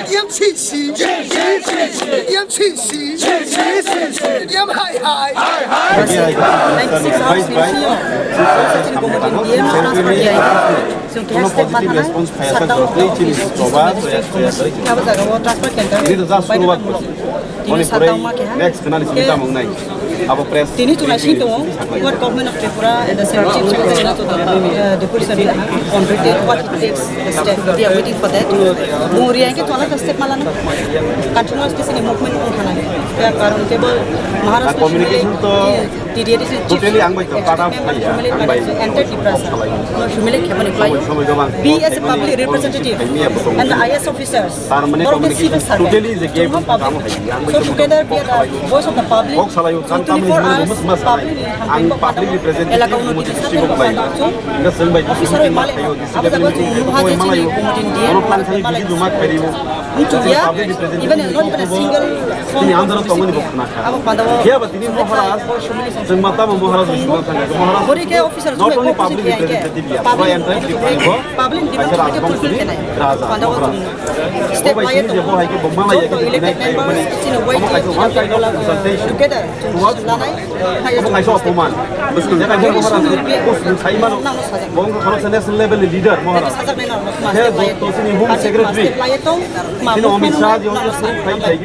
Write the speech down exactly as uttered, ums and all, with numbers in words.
M C C, M C C, M C C, M hai hai. Chwng keha step ma thana, shutdown, abo jaga o transfer center bai tini shutdown ma keha. Next khna ni simi tamung nai. Abo press tini chwng naising tongo, what government of Tripura and the central chief secretary to the, uh, deputy central on written what it takes the step. We are waiting for that. Bo riya ke chwla step ma lana. Continuous this ni movement ong thana. Ya karon kebol Maharashtra communication to T D A D C totally ang bai to part of ya, ang bai enter Tiprasa. Humiliate khemani klai. Be as a public representative and the I A S officers. Tar mane communication totally is a gap. Public. So together we are the voice of the public. Kok salayo kan kami himani rumus mas ang public representative elaka unoti district of Laina. Inga seng bai officer male. Abo jaga tu muha je chini committee dia. Ono plan sani biji juma khairi. Public representative. Even not even a single phone. Ini andar tongani bok na. Abo pada. Kya ba tini Maharaj. Seng mata Maharaj. Maharaj. Bori ke officer not only public representative ya. Public representative. Public demand to fulfill kena. Raja. Pada step laye to. Joto elected members chini wai together. Omo kaisa opoman. Omo kaisa opoman. Bwswk kaisa opoman. Bo wngkha khoroksa national level ni leader Maharaj. He joto chini home secretary. Chini Amit Shah ji wngkha suk khai khai.